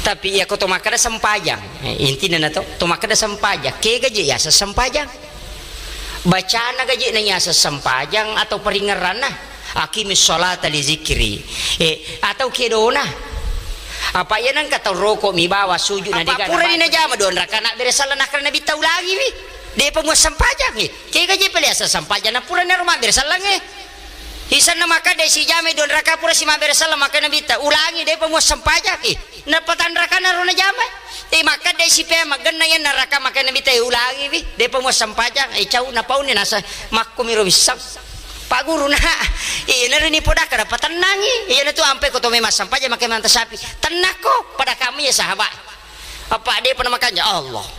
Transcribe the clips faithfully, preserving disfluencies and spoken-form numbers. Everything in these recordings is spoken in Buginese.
Tapi iya ko to makkeda sempajang, eh, intina na to, to makkeda sempajang, kega je yaseng sempajang? Bacana gaje na yaseng sempajang atau paringerranna? Aqimis sholata li zikri. Eh, atau kedona? Apa iya nengka tau roko mi bawa sujud na apa dega pura ni najama dua raka na bere sallang nakkeda Nabitta ulangiwi. Depa mua sempajang, eh. Kega je pale yaseng sempajang na pura naro mabbere sallang, eh. Isanna makkeda sijamai dua raka pura si mabbere sallang, makkeda Nabitta, ulangi, depa mua sempajang. Ih, nappa tanrakana ro najamai. Eh, makkeda sipea maggenna iya naraka, makkeda Nabitta, eh, ulangiwi, depa mua sempajang. Eh, cau napauni nasa makkumiro wissang. Pak Guru, nah, eh, naro ni podaka dapat tennangi. Iya natu ampe ko to memang sempajang makkeda manta sapi. Tennakko pada kami ya sahabat. Apa depa na makanja Allah.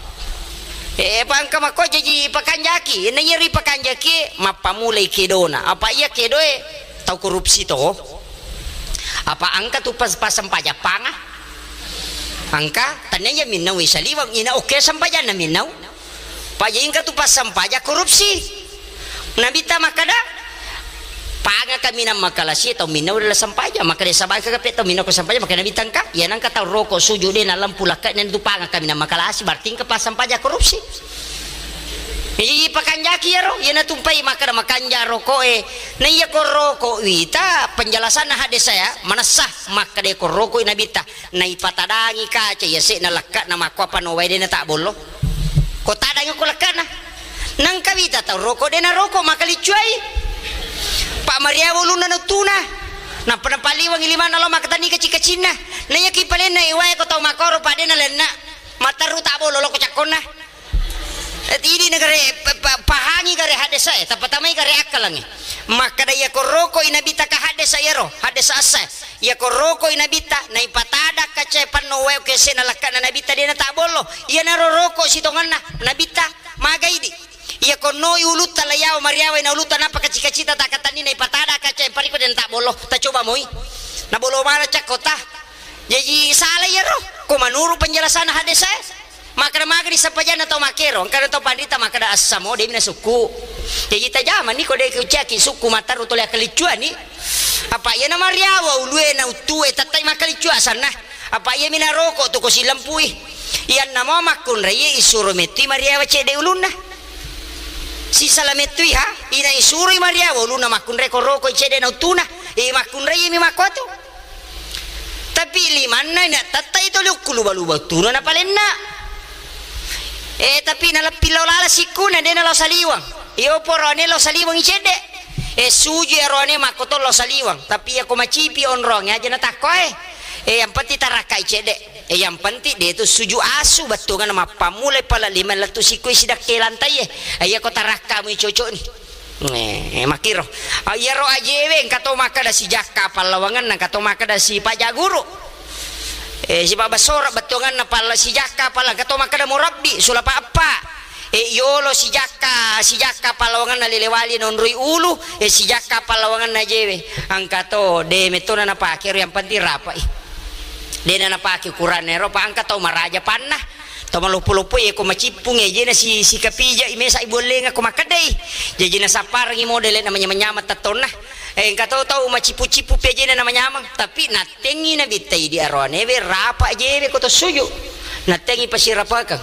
Eh, apa engka makko jaji pakanjaki, na iya ripakanjaki, mappamulai kedona. Apa iya kedoe tau korupsi to? Apa engka tu pas-, pasempajang panga? Engka, tania iya minnau saliweng, ina oke sempajanna minnau. Paja engka tu pasempajang korupsi. Nabitta makkeda, panga kaminang makalasi tau minna udah sempajang, makkeda sabaka kape tau minna ko sempajang, makkeda Nabitta engka, iya nengka tau roko sujud de na lempu lakka nentu panga kaminang makalasi, berarti engka pasempajang korupsi. Jadi pakanjaki iyaro, iya natumpai makkeda makanja roko e. Na iya ko roko wita penjelasanna hadis saya, manessa makkeda ko roko Nabitta, naipatadangi kaca iya se na lekka na makko apa no wae de na tak bollo. Ko tadangi ko lekkana. Nengka wita tau roko de na roko makaliccuai. Pak mariawa ulunna nautuna. Nappa napaliwangi limanna lo makatani kaci-kacinna. Na iya ki palenna iwae ko tau makoro pa de na lenna. Materru tak bollo lo ko cakkonna. Eh, idi negare pa-, pa-, pahangi gare hadesa e, tapatamai gare akkalangi. Makkeda iya ko roko i Nabitta ka hadesa iyaro, hadesa asa. Iya ko roko i Nabitta, naipatada kaca panno wae kese na lekkana Nabitta de na tak bollo. Iya naro roko sitonganna Nabitta magai di. Iya ko noi ulutta layawa mariawa na ulutta napa kaci-kacita takatanni naipatada kaca pariko de na tak bollo. Ta coba moi. Na bollo mana cakkota. Jaji sala iyaro. Ko manuru penjelasan hadesa e. Makkeda magani sempajanna tau makkero, engkana tau panrita makkeda assamo, de mina sukku. Jaji tajamani ko de kuciaki sukku mattaru tole akkaliccuani. Apa iya na mariawa ulue na uttue tattai makkaliccua sanna. Apa iya mina roko tu ko silempui. Iyanna mo makkunrai isuro mettui mariawa cedde ulunna. Sisala mettui ha, ina isuroi mariawa ulunna makkunrai ko roko cedde na uttuna. E makkunrai mi makkuatu. Tapi limanna na tattai toli ukkuluba-luba tuna na palenna. Eh, tapi naleppi lao lala sikkuna, de na lao saliweng. Iyo poroane lao saliweng i cedde. Eh, suju iyaro ane makko to lao saliweng. Tapi iya ko macipi onrong aja na takko e. Eh, yang penting tarakkai cedde. Eh, yang penting de tu suju asu bettuanna mappamulai pala lima lettu sikku sidakke lantai e. Eh, iya ko tarakka mui cocok ni. Eh, makkiro. Ah, iyaro ajewe engka to makkeda sijakka pallawangenna, engka to makkeda sipajaguru. Eh, sipabbasora bettuanganna palla sijakka palla, engka to makkeda murabbi, sulapa eppa. Eh, yolo sijakka, sijakka pallawangenna lele wali nonroi ulu, eh, sijakka pallawangenna ajewe. Engka to, de metona napake ro, yang penting rapai. De na napake ukuranna ero, pa engka tau maraja panna. Tau maloppo-loppo e ko macippungi ajena si, sikapija i mesa i bollenga ko makkedai. Jaji nasapparengi modele na manyamang-nyamang tettonna. Eh, engka tau, tau macippu-cippu pi ajena na manyamang, tapi nattengi Nabitta idi aroanewe rapa ajewe ko to suju. Nattengi pasirapakeng.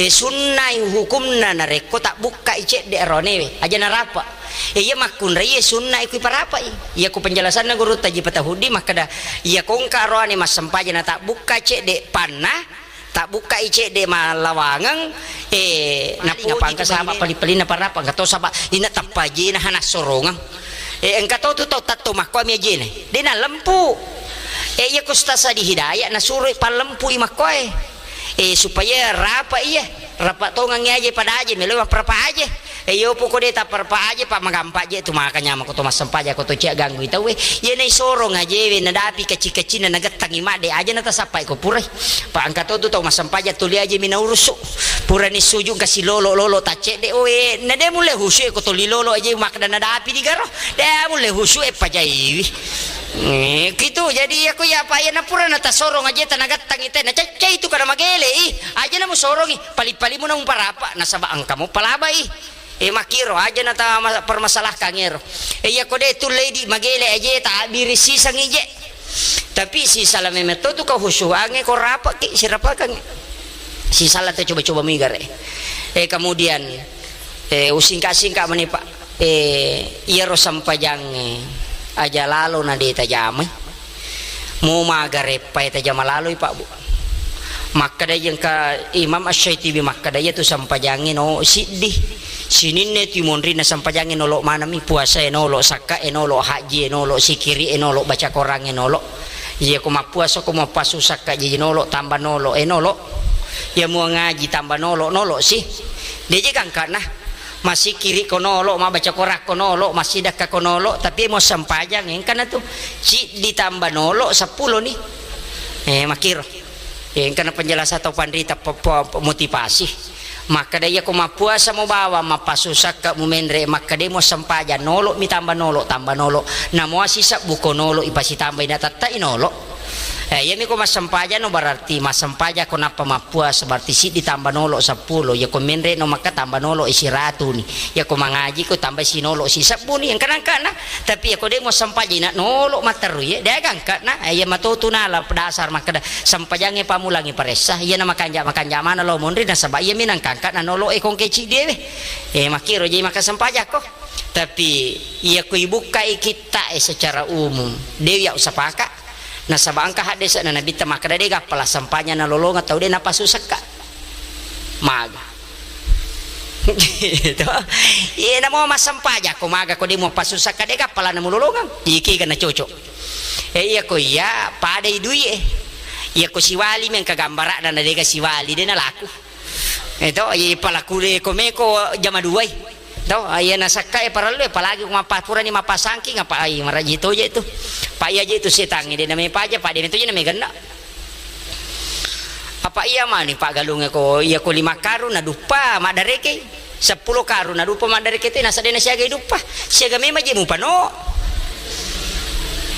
Eh, sunnai hukumna narekko tabbukkai cedde aroanewe, aja narapa. Eh, iya makkunrai e sunnai kui parapai. Iya ko penjelasanna gurutta Haji Patahuddi makkeda, iya ko engka aroane massempaja na tabbukka cedde panna, tabbukkai cedde mallawangeng, eh, nappa engka saba pali-palinna parappa, engka to saba ina tappa ajena hana sorongeng. Eh, engka to tu tau tatto makkoami ajena. De na lempu. Eh, iya ko Ustaz Adi Hidayat nasuro pallempu i makkoe. Eh, supaya rapa iya. Rapa tongang aja pada aja melo parapa aja. Eh, iyo poko de taparapa aja, pa magampa je tu maka nyama ko to massempaja ko to cia ganggu tau e. Iya nai sorong ajewe nadapi kecil-kecil na nagettangi madde aja na tasappai ko purai. Pa engka to tu tau massempaja tuli aja mina urusu. Purani suju kasi lolo-lolo tacedde oe. Na de mulle husu e ko toli lolo aja makkeda nadapi digaro. De mulle husu e pajaiwi. Eh, kitu jadi aku ya apa ya na pura na tasorong aja tanagattangi te na cecce itu kada magele i. Aja na musorongi pali-palimu na muparapa nasaba engka mu palabai. Eh, makkiro aja na ta ma-, permasalahkan ero. Eh, iya ko de tulle di magele aja ta abiri sisang ije. Tapi sisala memetto tu kehusyuangnge ko rapekki, sirapekengngi. Sisala to coba-coba migare. Eh, kemudian, eh, usingka-singka mani, Pak. Eh, iyaro sempajangnge aja lalo na de tajamai. Mo magareppai tajama laloi, Pak, Bu. Makkeda engka Imam Asy-Syaitibi makkeda, iyatu sempajangnge no siddi. Sininna tu monrinna sempajangnge nolo manami, puasae nolo, sakkae nolo, hajjie nolo, sikiri'e nolo, baca korangnge nolo. Iya ko mappuasa ko mappasu sakka jaji nolo, tamba nolo, e nolo. Iya mua ngaji tamba nolo, nolo si. Deje gangkana. Masikiri ko nolo, mabaca korang ko nolo, masidakka ko nolo, tapi mo sempajang engkana tu. Siddi tamba nolo, seppulo ni. Eh, makiro. Eh, engkana penjelasan tau panrita po-, po-, motivasi. Makkeda, iya ko mappuasa mo bawang, mappasu sakka mu menre, makkeda mo sempajang nolo mi tamba nolo, tamba nolo. Namo sisebbu ko nolo ipasitambai na tattai nolo. Eh, iyami ko massempajang no berarti massempajang ko nappa mappuasa, berarti siddi tamba nolo seppulo. Iya ko menre no maka tamba nolo isi ratu ni. Iya ko mangaji ko tambai sinolo sisebbu ni. Engkana-engkana. Tapi iya ko de mo sempajang ina nolo matterru ye. De gangkana. Eh, iya matotu nala dasar makkeda sempajangnge pamulangi paressa. Iya na makanja-makanja mana lo monri nasaba iyami nangkangka na nolo e kongke ciddi ewe. Eh, makiro jadi maka sempajang ko. Tapi iya ko ibukkai kitta e secara umum. De ya usapaka. Nasaba engka haddese'na Nabitta makkeda, de gappala sempajang nalolongeng tau de napasu sekka. Maga. Gitu. Iye namo massempajang ko maga ko de mupasu sekka, de gappala namulolongeng. Iki kena cocok. Eh, iya ko iya padai dui e. Iya ko siwali mi engka gambara'na na dega siwali de nalaku. Eto, iya palaku de ko meko jama duai. To, iya nasakka e parellu, apalagi ko mappa-, purani mappasangking, apa, ai, maraji toje tu. Pa iya je tu setangnge, de namepaja, pa de metoje namegenna. Apa iya mani paggalungnge ko, iya ko lima karung naduppa maddareke, seppulo karung naduppa maddareke te, nasa de nasiaga iduppa. Siaga memang je mupano.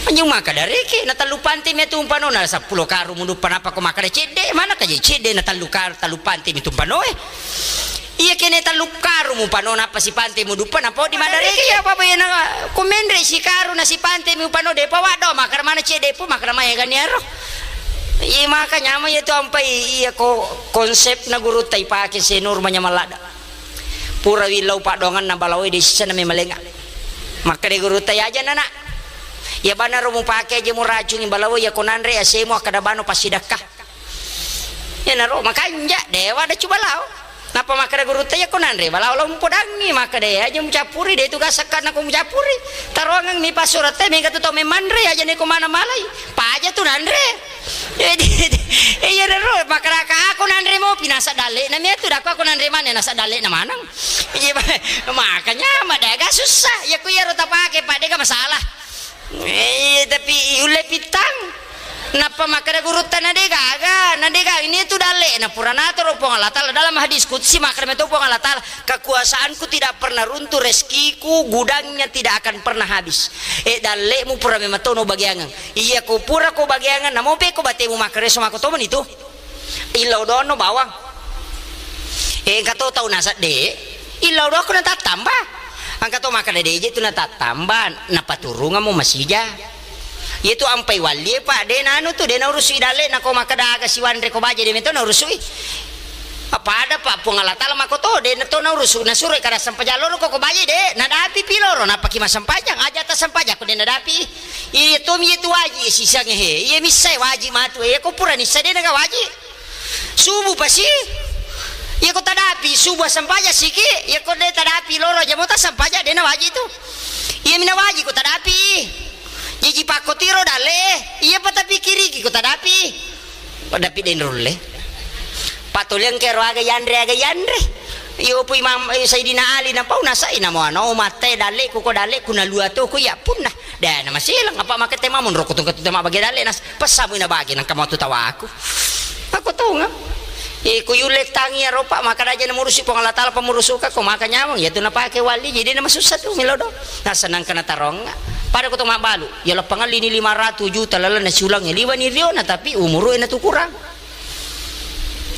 Anjung maka dareke, na tellu pante mi tu umpano, na seppulo karung muduppa, napa ko maka da cedde, mana ka je cedde na tellu kar-, tellu pante mi tu umpano e. Iya kene tellu karung mupano, napa sipante muduppa, napa di madareke. Iya, apa bayana ko menre si karung na sipante mi upano, depa waddo, makara mana cedde pu, makara maya gani aro. Iya maka nyama iya tu ampai, iya ko konsep na guru tai pake senur manyamallada. Pura willau paddoanganna balaoe de sisana me malenga. Makkeda gurutta, "Iya aja nana. Iya bana ro mupake aja muracungi balaoe, iya ko nanre asemu akkada bano passidakka." Iyanaro makanja, dewa ada cu balao. Napa makkeda gurutta, "Iya ko nanre balao lao mupodangi." Makkeda, "Iya aja mucappuri, de tugas sakka na ko mucappuri. Taroangeng mi passurata mega tu tau memanre aja ne ko mana malai. Paja tu nanre." Jadi, iya daro, makkeda ka aku nanre mopi, nasa dalle na miatu, dako aku nanre mana, nasa dalle na maneng. Iya, makanya mada agak susah. Ya ku iya ro tapake, Pak, dega masalah. Eh, tapi ulle pitang. Nappa makkeda gurutta, na de gaga, na de gaga. Ini tu dalle na pura natoro Puang Allah Taala dalam hadis qudsi, makkeda meto Puang Allah Taala, "Kekuasaanku tidak pernah runtuh, rezekiku gudangnya tidak akan pernah habis." Eh, dallemu pura memang tono bagiangan. Iya ko pura ko bagiangan, namo pe ko batemu makkareso mako tomani tu. Illau doanno bawang. Eh, engka to tau nasadde, illau doakko natattamba. Engka to makkeda de je tu natattamba, napaturungamo masija. Iya tu ampai wallie, Pak, de nanu tu, de naurusui dalle, nako makkeda aga siwanre ko baje, de meto naurusui. Apa ada, Pak, Puang Allah Taala mako to, de na to naurusu, nasuro kada sempajang loro ko, ko baje de, nadapi pi loro, napaki masempajang, aja ta sempajang ko de nadapi. Iya tomi iya tu waji sisangnge he. Iya missai waji matu. Iya ko pura nissa de naga waji. Subuh pasi. Iya ko tadapi subuh sempajang siki. Iya ko de tadapi loro aja mota sempajang de na waji tu. Iya mina waji ko tadapi. Jiji pakko tiro dalle. Iya pa tapikiriki ko tadapi. Pada pideng rulle. Patoliang kero aga yanre, aga yanre. Iyo pu Imam, eh, Sayyidina Ali napau nasai namo ano matte dalleku ko dalleku na lua to ko ya punna. Da na maselang apa makete mamun roko tungka tu tema bage dalle nas pesamu na bage nang kamu tu tawaku. Aku tahu ngam. Eh, ku yulle tangi ya ropa maka daja na murusi Puang Allah Taala pamurusuka ko maka nyamang ya tu na pake wali jadi na masussa tu milo do. Nasa nang kena tarong. Pada ko to mabalu. Ya lapangan lini lima ratus juta lalang na siulang ya liwa ni riona tapi umuru na tu kurang.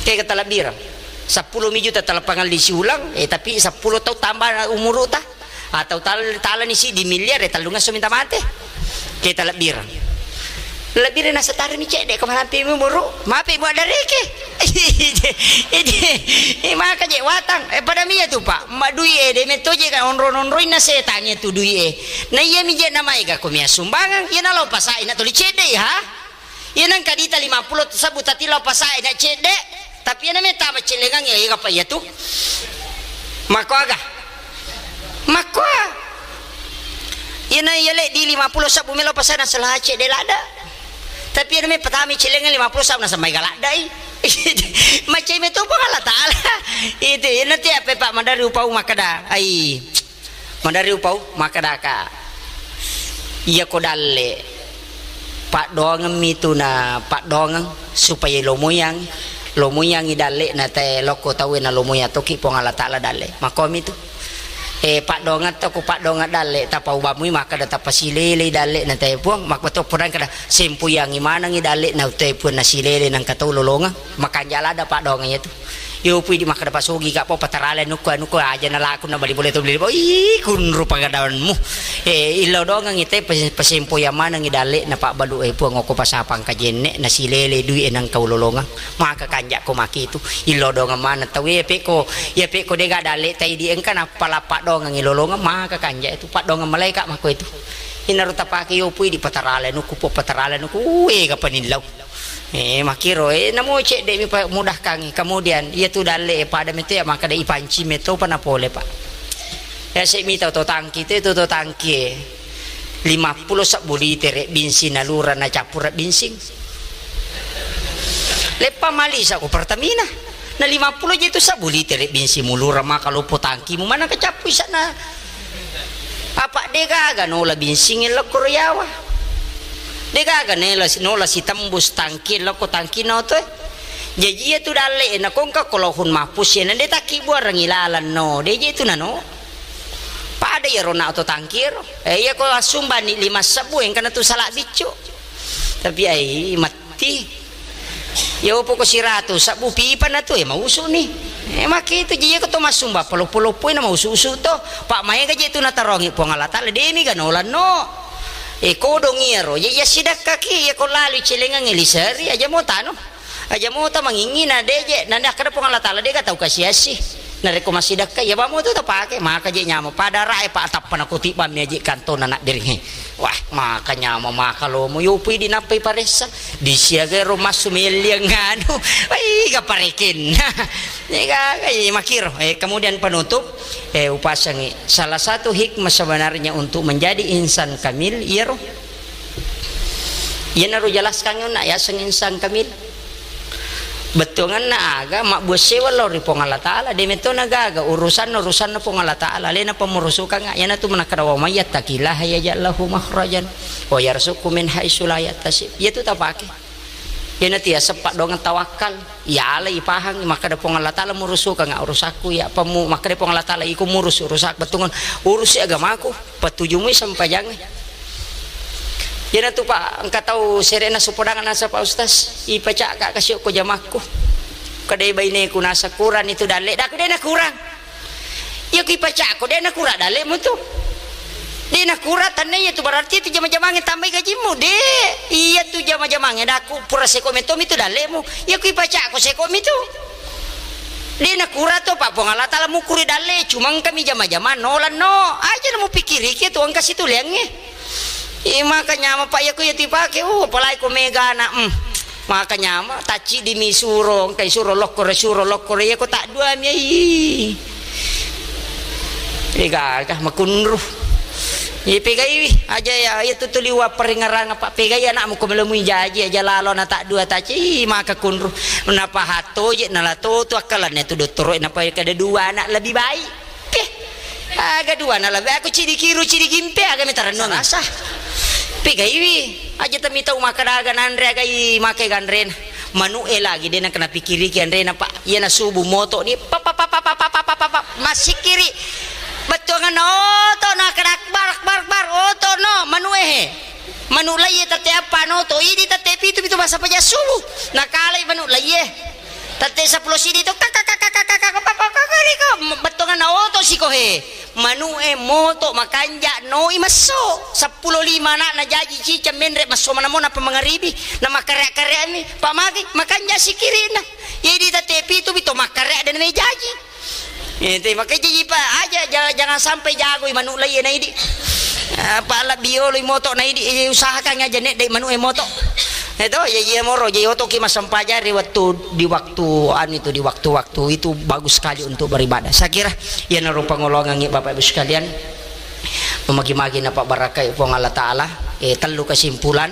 Kega talebbireng. Seppulo mi juta talepangalli siulang, eh, tapi seppulo tau tambah umuru'ta. Atau tal-, talani siddi miliar, eh, tellungesso minta mate. Ke talebbireng. Lebbi ri nasatarimi cedde ko malampe mumuru, mape muaddareke. Ide, ide, maka je watang. Eh, pada mia tu, Pak. Ma dui e, de metto je kan onro-onroinna setangnge tu dui e. Na iya mi je na maega ko mia sumbangang, iya na lao pasai na toli cedde, ha? Iya nang kadita lima pulo sabbu tati lao pasai na cedde, tapi iya na meta macellengang iya, iya apa iya tu? Mako aga? Makkoa. Iyana iya le di lima pulo sabbu melo pasana selace de lada. Tapi iyana me patami cileng lima pulo sabbu nasamai galadai. Macai meto Puang Allah Taala. Itu iyana ti apa Pak madari upau makkeda. Ai. Madari upau makkeda ka. Iya ko dalle. Paddoangeng mitu na paddoangeng supaya lomoyang, lomoyangi dalle na tae lokko tauwe na lomoyang toki Puang Allah Taala dalle. Makkomi tu. Eh, paddoangetta ku paddoangeng dalle, tappa ubamui makkeda tappa silelei dalle na tae Puang, makko to podang kada sempoyangi manengi dalle na tae Puang na silele nangka tau lolongeng, makanja lada paddoangeng iyatu. Yo pui di makkeda pasogi ka po patarale nukku anukku aja na laku na bali boleh to beli. Ih, kunru pagadawanmu. Eh, illo dongeng ite pes-, pesempoyang manengi dalle na pabbalu e Puang oko pasapang kajenne na silele dui e nangka ulolongeng. Maka kanja ko maki tu. Illo dongeng maneng tau e peko, iya peko dega dalle tai di engka na pala paddoangeng ilolongeng maka kanja itu. Paddoangeng malaika mako itu. Inaro tapake yo pui di patarale nukku po patarale nukku. Uwe ga panillau. Eh, makkiro, eh, namo cedde mi pa mudahkangi. Kemudian, iya tu dalle, eh, pada meto ya makkeda ipanci meto pa napole, Pak. Ya, se mita oto tangki, te tu oto tangki, eh. Lima pulo sabbu litere binsing nalura nacappura binsing. Leppa malisa ko Pertamina. Na lima pulo je tu sabbu litere binsing mulura maka loppo tangkimu mana kacappu isana. Apa degaga nola binsing lokko riawa. Degaga nela si-, nola sitembus tangki lokko tangki no tu. Jaji iya tu dalle na kongka ko lohun mapus ya na de takki buarangi lalan no. De je tu nano. Pada iya rona oto tangki ro. Eh, iya ko assumbani lima sabbu engka na tu sala biccu. Tapi ai mat-, Ti. Ya opo ko siratu sabbu pipa na tu, eh, mausu ni. Eh, maki tu je ko to massumba paloppo-loppo na mausu-usu to. Pak maega je tu natarongi Puang Allah Taala, demi ganolan no. Eh, kodong iya ro, ya, ya sidakka ki, ya ko lalu celengang liseri, aja mo tano. Aja mo ta mangingi na de je, na de akkada Puang Allah Taala de ga tau kasi-asi. Narekko massidakka, iya bamo tu tapake, maka je nyamo. Pada rae Pak tappa na kutibang mi aje kantona nak biring he. Wah, maka nyama, maka lomo, yopui dinappai paressa, disiagai ro massu melliang anu, wai, ga parekenna. Iya ga, ga, iya, makiro. Eh, kemudian penutup, eh, upasangi. Salah satu hikmah sebenarnya untuk menjadi insan kamil, iyaro. Iyanaro jelaskan nak yaseng insan kamil. Bettuangenna aga, mabbuasewa lao ri Puang Allah Taala, de metto na gaga urusanna, urusanna Puang Allah Taala, alena pamurusukanga, iyanatu manakkeda, "Wa may yattaqillaha yaj'al lahu makhrajan wa yarzuqhu min haitsu la yahtasib." Iyatu tapake. Iyanatu yaseng paddoangeng tawakkal. Iyalai ipahang makkeda Puang Allah Taala murusukanga urusakku, iya pammu-, makkeda Puang Allah Taala iko murus urusak, bettuangen urusi agamaku. Patujumui sempajangnge. Iyanatu, Pak, engka tau sere'na supodang nasa, Pak Ustaz, ipacakka kasi okko jamakku. Kadai baineku nasa kurang itu dalle. Daku de nakurang. Iya ku ipacakko de nakurang dallemu tu. De nakurang tanna iya tu berarti itu jama-jamangnge tambai gajimu. De, iya tu jama-jamangnge daku pura seko metomi tu dallemu. Iya ku ipacakko seko mi tu. De nakurang to, Pak, Puang Allah Taala mukuri dalle, cuma engkami jama-jama nolanno. Aja na mupikiriki tu engka situleangnge. Ih, maka nyama, Pak, iya ku iya tipake, uh, apalagi ko mega anak, mm. Maka nyama, taccidi mi suro, engkai suro lokkore, suro lokkore, iya ko tak dua mi, ih. Degaga makunru. Ipegaiwi aja ya, iya tu tuli wapparingarang apa pegai anakmu ko melemui jaji aja lalo na tak dua taci, ih, maka kunru. Napahattoje nala totu akkalanna tu dottoro napa kada dua anak lebih baik. Peh, aga dua na lebih aku cidi kiru cidi gimpe aga metarenno nasa. Pegaiwi aja temi tau maka daga nanre agai makai ganrena. Manu e lagi de na kena pikiriki anrena, Pak. Iya na subuh moto ni, pa, pa, pa, masikiri. Bettuangan na oto na kena akbar, akbar, akbar, oto no, manu e he. Manu lai e tette appa no to, idi tette pitu, pitu masa paja subuh. Na kalai manu lai e. Tette sepuluh sidi to, kaka, kaka, kaka, kaka, kaka, kaka, kaka, kaka, bettuangan na oto siko he. Manu'e moto makanja noi masso. Seppulo lima ana'na jaji ciceng menre masso manamo napa mangaribi. Na makkarek-karekmi. Pamagi makanja sikirina. Jadi tette pitu bito makkarek dan me jaji. Ente makanya jaji pa aja ja-, jangan sampai jagoi manu lai naidi. Apa la biolo moto naidi, eh, usahakan aja nek dai manu e moto. Itu ya iya moro jadi otoki massempajang ri waktu, di waktu anu itu, di waktu-waktu itu bagus sekali untuk beribadah. Saya kira ya narupa ngolongangi Bapak Ibu sekalian. Memagi-magi napa barakai Puang Allah Ta'ala. Eh, tellu kesimpulan.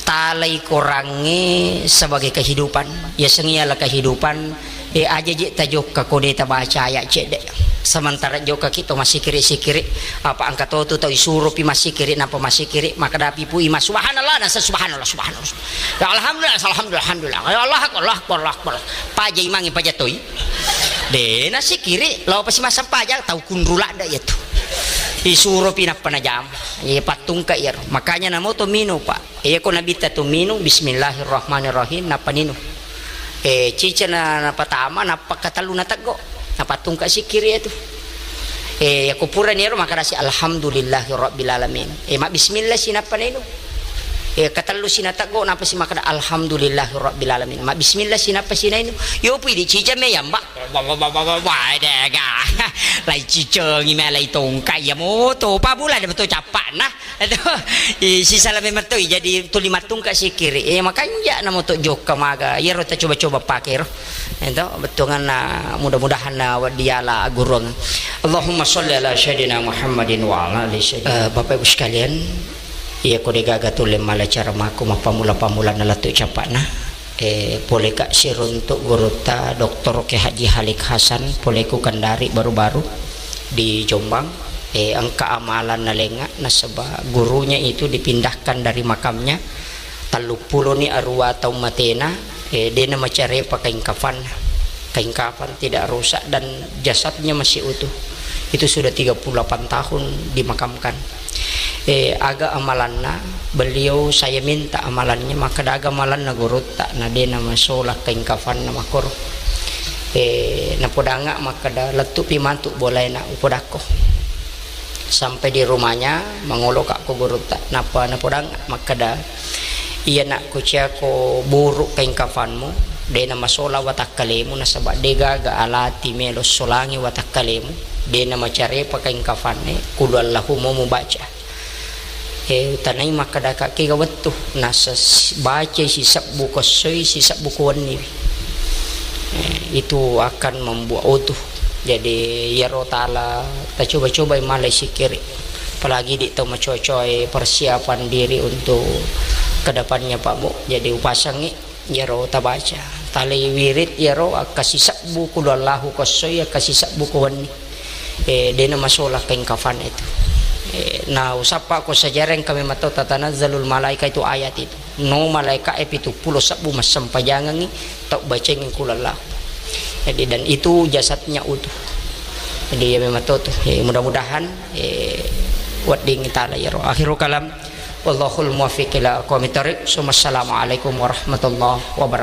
Talai korangnge sebagai kehidupan. Ya sengialah kehidupan. Eh, aja je tajokka kode tabaca ayat cedde. Sementara jokka ki to masikiri-sikiri. Apa angka to tu tau isuro pi masikiri, napa masikiri, maka dapi pu ima subhanallah, nasa subhanallah, subhanallah. Ya alhamdulillah, alhamdulillah, alhamdulillah. Ya Allah akbar, Allah akbar, Allah akbar. Paja imangi paja toi. De nasikiri, lao pasi masang paja tau kunrula da ya tu. Isuro pi nappa najam. Ye pattungka iyaro. Makanya namo to minu, Pak. Iya ko nabitta tu minung, bismillahirrahmanirrahim, nappa ninung. Eh, cica na, napatama, nappa katellu nateggo. Napattungka sikiri itu. Eh, ya ko purani ero makarasi alhamdulillahi rabbil alamin. Eh, ma bismillah si nappa ninung. Eh, katellu si nateggo, nappa si makada alhamdulillahi rabbil alamin. Ma bismillah si nappa si nainu. Yo pui di cica me yamba. Wah, dega. Lai cicengi me lai tongka ya moto. Pabula de betul capakna. Aduh, i, sisala memang toi, jadi tuli mattungka sikiri. Eh, makanja namo to jokka maga. Iyaro ta coba-coba pake ro. Ento, bettuanganna mudah-mudahan na wadiala gurung. Allahumma sholli ala sayyidina Muhammadin wa ala ali sayyidina. Eh, Bapak Ibu sekalian, iya ko degaga tulle mala cara mako mappamula-pamula na lettu capakna. Eh, poleka siruntuk gurutta Doktor Kiai Haji Halik Hasan, poleku Kendari baru-baru di Jombang. Eh, engka amalan nalenga nasaba gurunya itu dipindahkan dari makamnya. Telluppuloni arua taung matena, eh, dena macarepa kain kafanna. Kain kafan tidak rusak dan jasadnya masih utuh. Itu sudah tiga puluh delapan tahun dimakamkan. Eh, aga amalanna, beliau saya minta amalannya, makkeda aga amalanna gurutta, na de namasola kain kafanna makkoro. Eh, napodanga makkeda lettupi matu bolaena upodakko. Sampai di rumahnya, mangoloka ko gurutta, napa napodanga makkeda, iya nak kuciako buruk kain kafanmu, de namasola watakkalemu, nasaba de gaga alati melo solangi watakkalemu, de namacarepa kain kafanne, kulu Allahu mo mubaca. Eh, utanai makkedaka kega wettu, nasa si-, bacai sisebbu ko essoi, sisebbu ko wenniwi. Eh, itu akan membuat utuh. Jadi, iyaro tala tacoba-cobai malai sikiri. Apalagi di tau macocoe persiapan diri untuk kedepannya, Pak Bu. Jadi, upasangi iyaro tabaca. Talai wirid iyaro akkasisebbu kulu Allahu ko essoi, akkasisebbu ko wenni. Eh, dena masola kain kafan itu. Eh, na usappa ko sejareng kami matau tatanazzalul malaika itu ayat itu. No malaika e pitu pulo sebbu massempajangengi tau bacengi kulu Allahu. Jadi, dan itu jasadnya utuh. Jadi, ya memang to tuh. Eh, mudah-mudahan, eh, wedding tala iyaro. Akhirul kalam. Wallahul muwaffiq ila aqwamit thariq. Summa assalamualaikum warahmatullahi wabarakatuh.